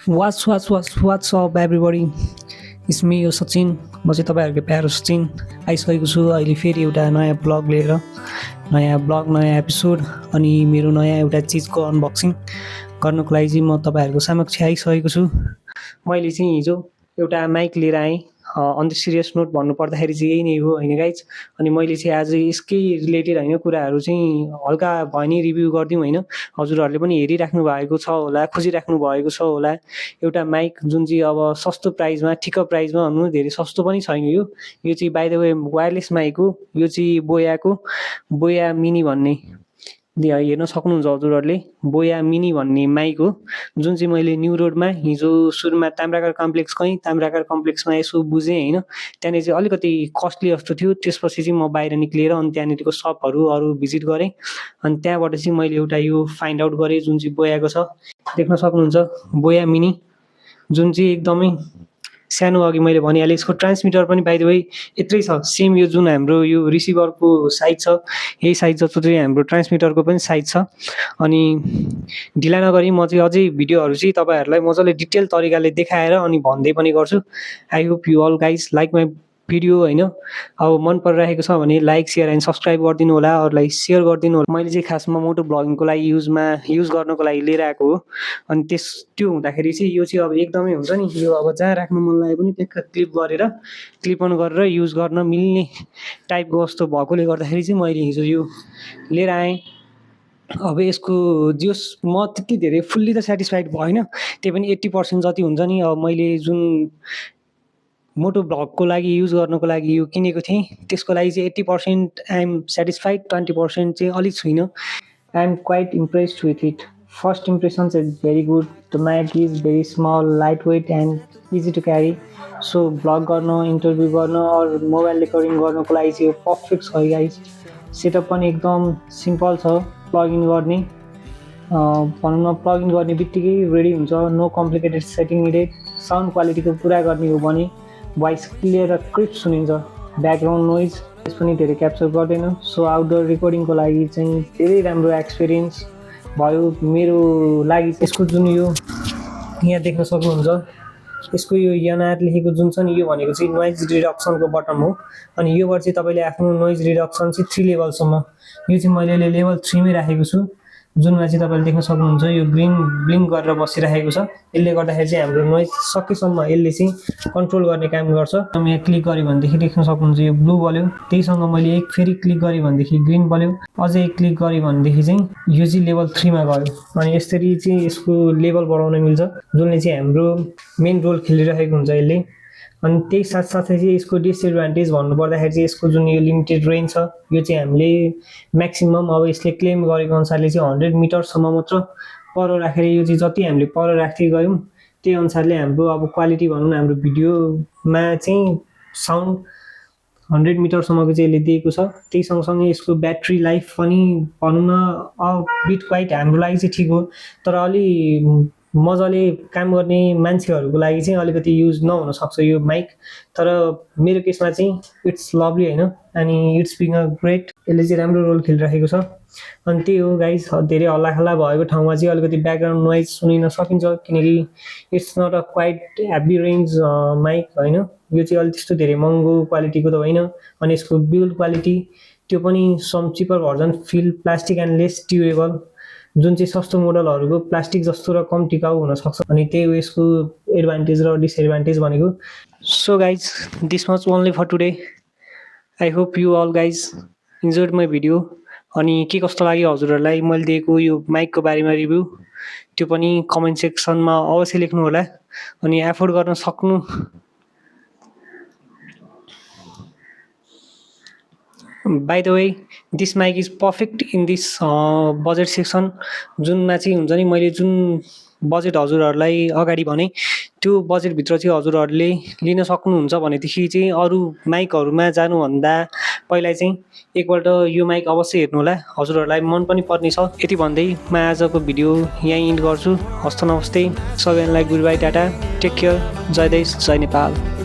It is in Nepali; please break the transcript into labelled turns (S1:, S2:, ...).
S1: What's up everybody? It's me यो सचिन। म चाहिँ तपाईँहरूको प्यारो सचिन आइसकेको छु अहिले फेरि एउटा नयाँ ब्लग लिएर। नयाँ एपिसोड अनि मेरो नयाँ एउटा चिजको अनबक्सिङ गर्नको लागि चाहिँ म तपाईँहरूको समक्ष आइसकेको छु। मैले चाहिँ हिजो एउटा माइक लिएर आएँ। अन द सिरियस नोट भन्नुपर्दाखेरि चाहिँ यही नै हो होइन गाइज। अनि मैले चाहिँ आज यसकै रिलेटेड होइन कुराहरू चाहिँ हल्का भए नि रिभ्यू गरिदिउँ होइन। हजुरहरूले पनि हेरिराख्नु भएको छ होला, खोजिराख्नु भएको छ होला एउटा माइक जुन चाहिँ अब सस्तो प्राइसमा, ठिक्क प्राइसमा भन्नु धेरै सस्तो पनि छैन। यो चाहिँ by the way wireless mic हो। यो चाहिँ बोया मिनी भन्ने हेर्न सक्नुहुन्छ हजुरहरूले। बोया मिनी भन्ने माइक हो जुन चाहिँ मैले न्यू रोडमा हिजो सुरुमा ताम्राकार कम्प्लेक्समा यसो बुझेँ होइन। त्यहाँनिर चाहिँ अलिकति कस्टली जस्तो थियो। त्यसपछि चाहिँ म बाहिर निक्लिएर अनि त्यहाँनिरको सपहरू अरू भिजिट गरेँ। अनि त्यहाँबाट चाहिँ मैले एउटा यो फाइन्ड आउट गरेँ जुन चाहिँ बोयाको छ। देख्न सक्नुहुन्छ बोया मिनी जुन चाहिँ एकदमै सानो। अघि मैले भनिहालेँ यसको ट्रान्समिटर पनि बाइ द वे यत्रै छ। सेम यो जुन हाम्रो यो रिसिभरको साइज छ यही साइज जस्तो चाहिँ हाम्रो ट्रान्समिटरको पनि साइज छ। अनि ढिला नगरी म चाहिँ अझै भिडियोहरू चाहिँ तपाईँहरूलाई मजाले डिटेल तरिकाले देखाएर अनि भन्दै पनि गर्छु। I hope you all guys like my video होइन। अब मन परिरहेको छ भने लाइक सेयर एन्ड सब्सक्राइब गरिदिनु होला, अरूलाई सेयर गरिदिनु होला। मैले चाहिँ खासमा मोटो ब्लगिङको लागि युज गर्नको लागि लिएर आएको हो। अनि त्यो हुँदाखेरि चाहिँ यो चाहिँ अब एकदमै हुन्छ नि, यो अब जहाँ राख्नु मन लाग्यो पनि ट्याक्क क्लिप अन गरेर युज गर्न मिल्ने टाइपको जस्तो भएकोले गर्दाखेरि चाहिँ मैले हिजो यो लिएर आएँ। अब यसको जोस् म त्यति धेरै फुल्ली त सेटिस्फाइड भएन, त्यही पनि 80% जति हुन्छ नि। अब मैले जुन मोटो ब्लगको लागि युज गर्नको लागि यो किनेको थिएँ त्यसको लागि चाहिँ 80% आई एम सेटिस्फाइड, 20% चाहिँ अलिक छुइनँ। I am quite impressed with it. First impression is very good. The mic is very small, lightweight and easy to carry. So blog गर्न, इन्टरभ्यू गर्न अरू मोबाइल रेकर्डिङ गर्नको लागि चाहिँ यो पर्फेक्ट छ गाइज। सेटअप पनि एकदम सिम्पल छ। प्लगइन गर्ने भनौँ न, प्लगइन गर्ने बित्तिकै रेडी हुन्छ। No complicated setting needed. Sound क्वालिटीको कुरा गर्ने हो भने भोइस क्लियर र क्रिस्प सुनिन्छ। ब्याकग्राउन्ड नोइज त्यस पनि धेरै क्याप्चर गर्दैन। सो आउटडोर रेकर्डिङको लागि चाहिँ धेरै राम्रो एक्सपिरियन्स भयो मेरो लागि। यसको जुन यो यहाँ देख्न सक्नुहुन्छ यसको यो एनआर लेखेको जुन छ नि, यो भनेको चाहिँ नोइज रिडक्सनको बटन हो। अनि योबाट चाहिँ तपाईँले आफ्नो नोइज रिडक्सन चाहिँ 3 लेभलसम्म, यो चाहिँ मैले लेभल 3 मै राखेको छु। जुनमा चाहिँ तपाईँले देख्न सक्नुहुन्छ यो ग्रिन ब्लिङ्क गरेर बसिरहेको छ। यसले गर्दाखेरि चाहिँ हाम्रो नोइज सकेसम्म यसले चाहिँ कन्ट्रोल गर्ने काम गर्छ। यहाँ क्लिक गरेँ भनेदेखि देख्न सक्नुहुन्छ यो ब्लू बल्यो। त्यहीसँग मैले एक फेरि क्लिक गरेँ भनेदेखि ग्रिन बल्यो। अझै एक क्लिक गरेँ भनेदेखि चाहिँ यो चाहिँ लेभल 3 मा गयो। अनि यसरी चाहिँ यसको लेभल बढाउन मिल्छ जसले चाहिँ हाम्रो मेन रोल खेलिरहेको हुन्छ यसले। अनि त्यही साथसाथै चाहिँ यसको डिसएडभान्टेज भन्नुपर्दाखेरि चाहिँ यसको जुन यो लिमिटेड रेन्ज छ यो चाहिँ हामीले म्याक्सिमम अब यसले क्लेम गरेको अनुसारले चाहिँ 100 मिटरसम्म मात्र पर राखेर, यो चाहिँ जति हामीले पर राख्दै गयौँ त्यही अनुसारले हाम्रो अब क्वालिटी भनौँ न, हाम्रो भिडियोमा चाहिँ साउन्ड 100 मिटरसम्मको चाहिँ यसले दिएको छ। त्यही सँगसँगै यसको ब्याट्री लाइफ पनि भनौँ न बिट क्वाइट हाम्रो लागि चाहिँ ठिक हो, तर अलि मजाले काम गर्ने मान्छेहरूको लागि चाहिँ अलिकति युज नहुन सक्छ यो माइक। तर मेरो केसमा चाहिँ इट्स लभली होइन। अनि इट्स बिङ अ ग्रेट। यसले चाहिँ राम्रो रोल खेलिरहेको छ। अनि त्यही हो गाइज, धेरै हल्लाखल्ला भएको ठाउँमा चाहिँ अलिकति ब्याकग्राउन्ड नोइज सुनिन सकिन्छ किनकि it's not a quite heavy range mic होइन। यो चाहिँ अलिक त्यस्तो धेरै महँगो क्वालिटीको त होइन। अनि यसको बिल्ड क्वालिटी त्यो पनि some cheaper version feel plastic and less durable, जुन चाहिँ सस्तो मोडलहरूको प्लास्टिक जस्तो र कम टिकाउ हुनसक्छ। अनि त्यही हो यसको एडभान्टेज र डिसएडभान्टेज भनेको। So guys this much only for today. I hope you all guys enjoyed my video. अनि के कस्तो लाग्यो हजुरहरूलाई मैले दिएको यो माइकको बारेमा रिभ्यू, त्यो पनि कमेन्ट सेक्सनमा अवश्य लेख्नु होला। अनि एफोर्ड गर्न सक्नु by the way this mic is perfect in this budget section. जुनमा चाहिँ हुन्छ नि, मैले जुन बजेट हजुरहरूलाई अगाडि भने त्यो बजेटभित्र चाहिँ हजुरहरूले लिन सक्नुहुन्छ भनेदेखि चाहिँ अरू माइकहरूमा जानुभन्दा पहिला चाहिँ एकपल्ट यो माइक अवश्य हेर्नु होला, हजुरहरूलाई मन पनि पर्नेछ। यति भन्दै म आजको भिडियो यहीँ इन्ड गर्छु। हस्त नमस्ते सबैजनालाई, good bye, tata, take care, जय देश जय नेपाल।